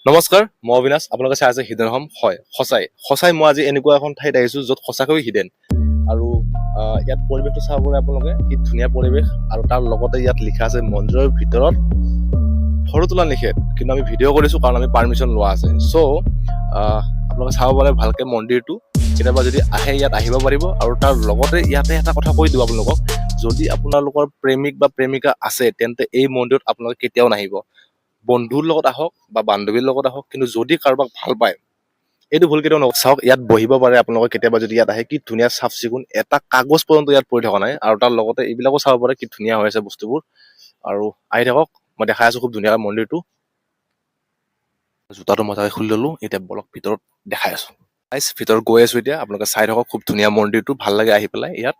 নমস্কাৰ, মই অবিনাশ, আপোনালোকে চাই আছে হিডেন অসম। হয়, সঁচাই সঁচাই মই আজি এনেকুৱা এখন ঠাইত আহিছোঁ য'ত সঁচাকৈ হিডেন। আৰু ইয়াত পৰিৱেশটো চাব পাৰে আপোনালোকে, কি ধুনীয়া পৰিৱেশ। আৰু তাৰ লগতে ইয়াত লিখা আছে মন্দিৰৰ ভিতৰত ফটো তোলা নিষেধ, কিন্তু আমি ভিডিঅ' কৰিছোঁ কাৰণ আমি পাৰ্মিশ্যন লোৱা আছে। চ' আপোনালোকে চাব পাৰে ভালকে মন্দিৰটো। কেতিয়াবা যদি আহে ইয়াত আহিব পাৰিব। আৰু তাৰ লগতে ইয়াতে এটা কথা কৈ দিওঁ আপোনালোকক, যদি আপোনালোকৰ প্ৰেমিক বা প্ৰেমিকা আছে তেন্তে এই মন্দিৰত আপোনালোকে কেতিয়াও নাহিব। বন্ধুৰ লগত আহক বা বান্ধৱীৰ লগত আহক, কিন্তু যদি কাৰোবাক ভাল পায় এইটো ভুল কেতিয়াও নকৰিব। চাওক, ইয়াত বহিব পাৰে আপোনালোকে কেতিয়াবা যদি ইয়াত আহে। কি ধুনীয়া চাফ চিকুণ, এটা কাগজ পৰ্যন্ত ইয়াত পৰি থকা নাই। আৰু তাৰ লগতে এইবিলাকো চাব পাৰে, কি ধুনীয়া হৈ আছে বস্তুবোৰ। আৰু আহি থাকক, মই দেখাই আছো খুব ধুনীয়া মন্দিৰটো। জোতাটো মই তাতে খুলি ললো, এতিয়া বলক ভিতৰত দেখাই আছো। গাইছ, ভিতৰত গৈ আছো এতিয়া, আপোনালোকে চাই থাকক। খুব ধুনীয়া মন্দিৰটো, ভাল লাগে আহি পেলাই ইয়াত।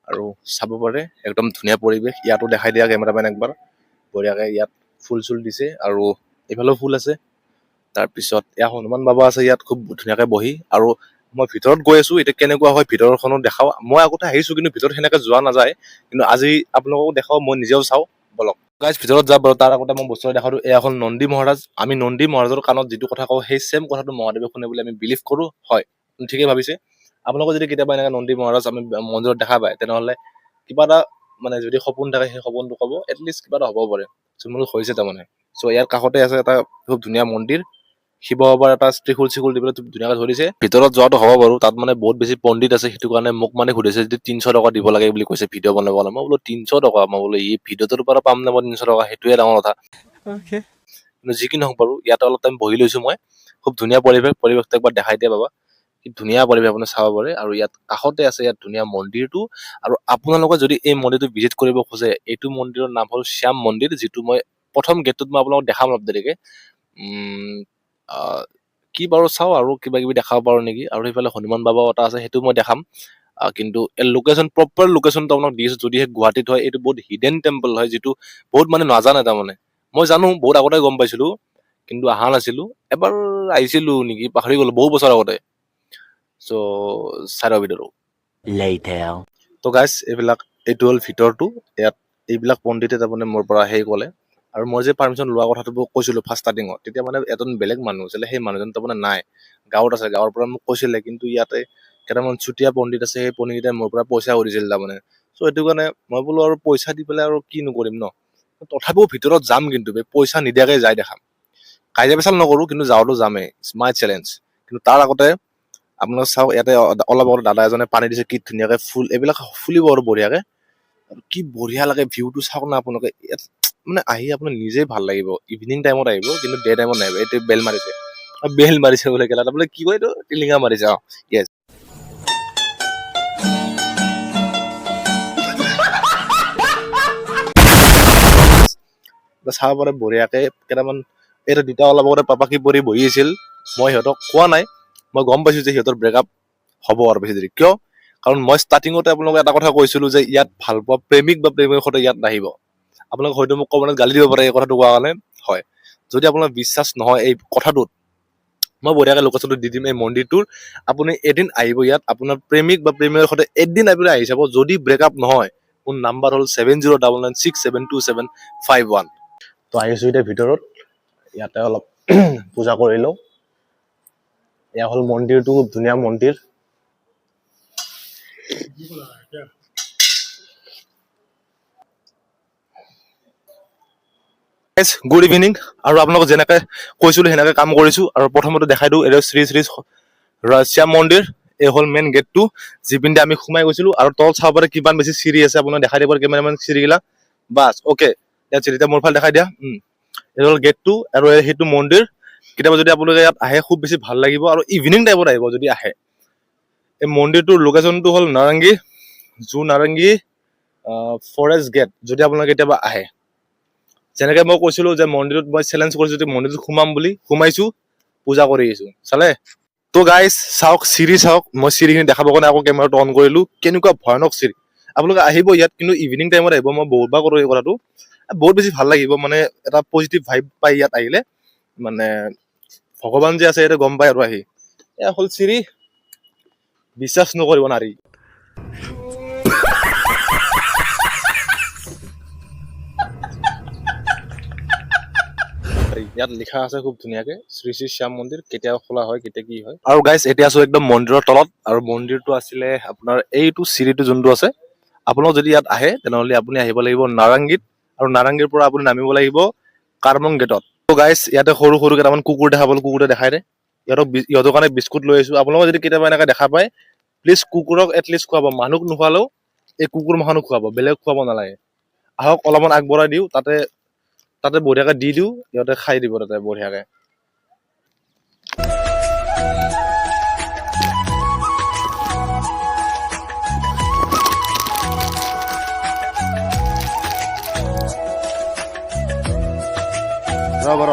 আৰু চাব পাৰে একদম ধুনীয়া পৰিৱেশ। ইয়াতো দেখাই দিয়া কেমেৰামেন একবাৰ বঢ়িয়াকে। ইয়াত ফুল চুল দিছে আৰু এইফালেও ফুল আছে। তাৰপিছত ইয়াত হনুমান বাবা আছে ইয়াত খুব ধুনীয়াকে বহি। আৰু মই ভিতৰত গৈ আছো এতিয়া, কেনেকুৱা হয় ভিতৰখনো দেখাওঁ। মই আগতে আহিছো কিন্তু ভিতৰত সেনেকে যোৱা নাযায়, কিন্তু আজি আপোনালোককো দেখাওঁ, মই নিজেও চাওঁ। বলক গাইজ, ভিতৰত যাম বাৰু। তাৰ আগতে মই বস্তু এটা দেখাওঁ। এয়া হ'ল নন্দী মহাৰাজ। আমি নন্দী মহাৰাজৰ কাণত যিটো কথা কওঁ সেই ছেম কথাটো মহাদেৱে শুনে বুলি আমি বিলিভ কৰোঁ। হয়, আপুনি ঠিকেই ভাবিছে। আপোনালোকে যদি কেতিয়াবা এনেকে নন্দী মহাৰাজ আমি মন্দিৰত দেখা পায়, তেনেহ'লে কিবা এটা মানে যদি সপোন থাকে সেই সপোনটো ক'ব, এটলিষ্ট কিবা এটা হ'ব পাৰে। চ' মোৰ হৈছে তাৰমানে। চ' ইয়াৰ কাষতে আছে এটা খুব ধুনীয়া মন্দিৰ, শিৱ বাবাৰ এটা ত্ৰিশূল চিশূল দি পেলাই খুব ধুনীয়াকে ধৰিছে। ভিতৰত যোৱাটো হ'ব বাৰু, তাত মানে বহুত বেছি পণ্ডিত আছে, সেইটো কাৰণে মোক মানে সুধিছে যদি 300 টকা দিব লাগে বুলি কৈছে ভিডিঅ' বনাব কাৰণে। মই বোলো 300 টকা, মই বোলো এই ভিডিঅ'টোৰ পৰা পাম নে মই 300 টকা, সেইটোৱে ডাঙৰ কথা। কিন্তু যি কি নহওক বাৰু, ইয়াতে অলপ টাইম বহি লৈছো মই। খুব ধুনীয়া পৰিৱেশ, পৰিৱেশটো একবাৰ দেখাই দিয়া বাবা, কি ধুনীয়া পৰিৱেশ, আপুনি চাব পাৰে। আৰু ইয়াত কাষতে আছে ইয়াত ধুনীয়া মন্দিৰটো। আৰু আপোনালোকে যদি এই মন্দিৰটো ভিজিট কৰিব খোজে, এইটো মন্দিৰৰ নাম হ'ল শ্যাম মন্দিৰ, যিটো মই প্ৰথম গেটটোত মই আপোনালোকক দেখাম অলপ দেৰিকে। কি বাৰু চাওঁ আৰু কিবা কিবি দেখাব পাৰো নেকি। আৰু সেইফালে হনুমান বাবাও এটা আছে, সেইটো মই দেখাম। কিন্তু এই লোকেশ্যন, প্ৰপাৰ লোকেশ্যনটো আপোনাক দি আছো। যদিহে গুৱাহাটীত হয়, এইটো বহুত হিডেন টেম্পল হয়, যিটো বহুত মানে নাজানে। তাৰমানে মই জানো, বহুত আগতে গম পাইছিলো, কিন্তু অহা নাছিলো। এবাৰ আহিছিলো নেকি পাহৰি গ'লো, বহু বছৰ আগতে। চ' চাই লওক ভিডিঅ'টো। Later. তো গাইছ, এইবিলাক এইটো হ'ল ভিতৰটো। ইয়াত এইবিলাক পণ্ডিতে তাৰমানে মোৰ পৰা সেই ক'লে। আৰু মই যে পাৰ্মিশ্যন লোৱা কথাটো কৈছিলো ফাৰ্ষ্ট ষ্টাৰ্টিঙত, তেতিয়া মানে এজন বেলেগ মানুহ আছিলে, সেই মানুহজন তাৰমানে নাই, গাঁৱত আছে, গাঁৱৰ পৰা মোক কৈছিলে। কিন্তু ইয়াতে কেইটামান চুতীয়া পণ্ডিত আছে, সেই পণ্ডিতকেইটাই মোৰ পৰা পইচা সুধিছিল তাৰমানে। চ' সেইটো কাৰণে মই বোলো আৰু পইচা দি পেলাই আৰু কি নকৰিম ন। তথাপিও ভিতৰত যাম, কিন্তু বে পইচা নিদিয়াকে যাই দেখাম। কাজিয়া পেচাল নকৰোঁ, কিন্তু যাওঁতো যামেই, it's my challenge. কিন্তু তাৰ আগতে আপোনালোক চাওক, ইয়াতে অলপ আগতে দাদা এজনে পানী দিছে, কি ধুনীয়াকে ফুল এইবিলাক ফুলিব আৰু বঢ়িয়াকে। আৰু কি বঢ়িয়া লাগে ভিউটো চাওক না আপোনালোকে। ইয়াত মানে আহি আপোনাৰ নিজেই ভাল লাগিব। ইভিনিং টাইমত আহিব, কিন্তু ডে টাইমত নাহিব। এইটো বেল মাৰিছে, বেল মাৰিছে বোলে কেলা, বোলে কি কয় এইটো, টিলিঙা মাৰিছে। অ য়েছ, চাব পাৰে বঢ়িয়াকে। কেইটামান এইটো দুটা অলপ আগতে পাপাকি পৰি বহি আছিল। মই সিহঁতক কোৱা নাই, মই গম পাইছো যে সিহঁতৰ ব্ৰেকআপ হ'ব আৰু বেছি দেৰি। কিয়? কাৰণ মই ষ্টাৰ্টিঙতে আপোনালোকক এটা কথা কৈছিলো যে ইয়াত ভাল পোৱা প্ৰেমিক বা প্ৰেমিকৰ সৈতে ইয়াত নাহিব। আপোনালোকে হয়তো মোক কমেণ্টত গালি দিব পাৰে এই কথাটো কোৱা কাৰণে। হয়, যদি আপোনাৰ বিশ্বাস নহয় এই কথাটোত, মই বঢ়িয়াকে লোকেশ্যনটো দি দিম এই মন্দিৰটোৰ। আপুনি এদিন আহিব ইয়াত, আপোনাৰ প্ৰেমিক বা প্ৰেমিকৰ সৈতে এদিন আহি পেলাই আহি চাব। যদি ব্ৰেকআপ নহয়, মোৰ নাম্বাৰ হ'ল 7099672751। তো আহিছো এতিয়া ভিতৰত, ইয়াতে অলপ পূজা কৰি লওঁ। এয়া হ'ল মন্দিৰটো, খুব ধুনীয়া মন্দিৰ। Good evening. আৰু আপোনালোকক যেনেকে কৈছিলো সেনেকে কাম কৰিছো। আৰু প্ৰথমতে দেখাই দিওঁ, এইটো শ্ৰী শ্ৰী শ্যাম মন্দিৰ। এই হ'ল মেইন গেটটো, যিপিনে আমি সোমাই গৈছিলো। আৰু তলত চাব পাৰে কিমান বেছি চিৰি আছে, আপোনাক দেখাই দিব কেমেৰামেন চিৰিগিলা। বাছ, অ'কে, ইয়াত চিৰি। এতিয়া মোৰ ফালে দেখাই দিয়া। এইটো হ'ল গেটটো আৰু এই সেইটো মন্দিৰ। কেতিয়াবা যদি আপোনালোকে ইয়াত আহে খুব বেছি ভাল লাগিব, আৰু ইভিনিং টাইমত আহিব যদি আহে। এই মন্দিৰটোৰ লোকেশ্যনটো হ'ল নাৰেংগী, জু নাৰেংগী ফৰেষ্ট গেট। যদি আপোনালোকে কেতিয়াবা আহে, যেনেকে মই কৈছিলো যে মন্দিৰত মই চেলেঞ্জ কৰিছো যে মন্দিৰটোত সোমাম বুলি, সোমাইছো, পূজা কৰি আহিছো। চালে তো গাইজ, চাওক চিৰি চাওক। মই চিৰিখিনি দেখাব কাৰণে আকৌ কেমেৰাটো অন কৰিলো। কেনেকুৱা ভয়ানক চিৰি। আপোনালোকে আহিব ইয়াত, কিন্তু ইভিনিং টাইমত আহিব। মই বহুতবাৰ কৰোঁ এই কথাটো। বহুত বেছি ভাল লাগিব, মানে এটা পজিটিভ ভাইব পাই ইয়াত আহিলে। মানে ভগৱান যে আছে সেইটো গম পাই। আৰু আহি এয়া হ'ল চিৰি, বিশ্বাস নকৰিব নাৰী। ইয়াত লিখা আছে খুব ধুনীয়াকে শ্ৰী শ্ৰী শ্যাম মন্দিৰ, কেতিয়া খোলা হয়, কেতিয়া কি হয়। আৰু গাইজ, এতিয়া আছো একদম মন্দিৰৰ তলত। আৰু মন্দিৰটো আছিলে আপোনাৰ এইটো চিৰিটো যোনটো আছে। আপোনালোক যদি ইয়াত আহে, তেনেহ'লে আপুনি আহিব লাগিব নাৰাংগীত আৰু নাৰাংগীৰ পৰা আপুনি নামিব লাগিব কাৰ্মং গেটত। গাইজ, ইয়াতে সৰু সৰু কেইটামান কুকুৰ দেখা পালো। কুকুৰে দেখাই দে ইহঁতক। ইহঁতৰ কাৰণে বিস্কুট লৈ আহিছো। আপোনালোকে যদি কেতিয়াবা এনেকে দেখা পায়, প্লিজ কুকুৰক এটলিষ্ট খুৱাব। মানুহক নোখোৱালেও এই কুকুৰ মাখানো খুৱাব, বেলেগ খুৱাব নালাগে। আহক, অলপমান আগবঢ়াই দিওঁ। তাতে তাতে বঢ়িয়াকে দি দিওঁ, ইহঁতে খাই দিব তাতে বঢ়িয়াকে। ৰ'ব ৰ।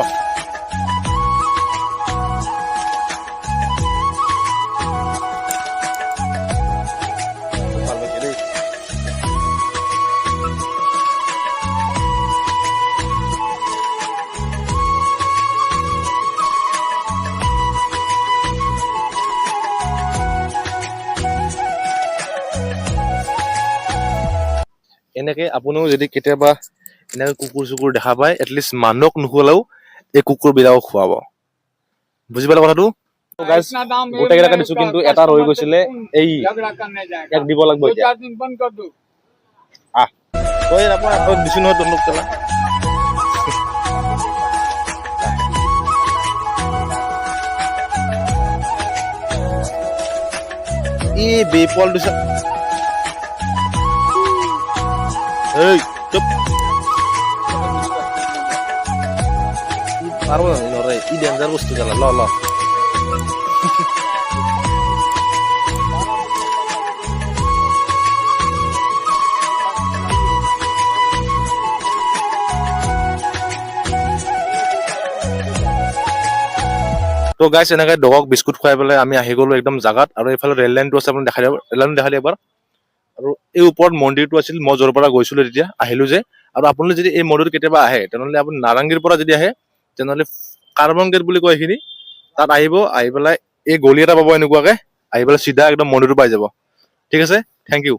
ভাল পাইছে দেই। এনেকে আপুনিও যদি কেতিয়াবা এনেকে কুকুৰ চুকুৰ দেখা পায়, এটলিষ্ট মানুহক নুখুৱালেও এই কুকুৰবিলাকক খুৱাব। বুজি পালে কথাটো? Guys, इतना दाम গোটেইকেইটাকে দিছো, কিন্তু এটা ৰৈ গৈছিলে। এই झगड़ा करने जाएगा। ইয়াক দিব লাগিব दो এতিয়া। चार दिन बंद कर दो। তই আপোনাৰ তই দিছো নহয় তহঁতক কেলা। এই বে পোৱালিটো দিছে। এই চুপ। ই পাৰব জানো? নৰে। ই ডেঞ্জাৰ বস্তু কেলা। ল ল। তো গাইছ, এনেকে ডগক বিস্কুট খুৱাই পেলাই আমি আহি গ'লো একদম জাগাত। আৰু এইফালে ৰেল লাইনটো আছে, আপুনি দেখাই দিব, ৰেল লাইনটো দেখাই দিব এবাৰ। আৰু এই ওপৰত মন্দিৰটো আছিল, মই য'ৰ পৰা গৈছিলো তেতিয়া আহিলো যে। আৰু আপুনি যদি এই মন্দিৰটো কেতিয়াবা আহে, তেনেহ'লে আপুনি নাৰাংগীৰ পৰা যদি আহে, তেনেহ'লে কাৰ্বন গেট বুলি কয় এইখিনি, তাত আহিব। আহি পেলাই এই গলি এটা পাব, এনেকুৱাকে আহি পেলাই চিধা একদম মন্দিৰটো পাই যাব। ঠিক আছে, thank U.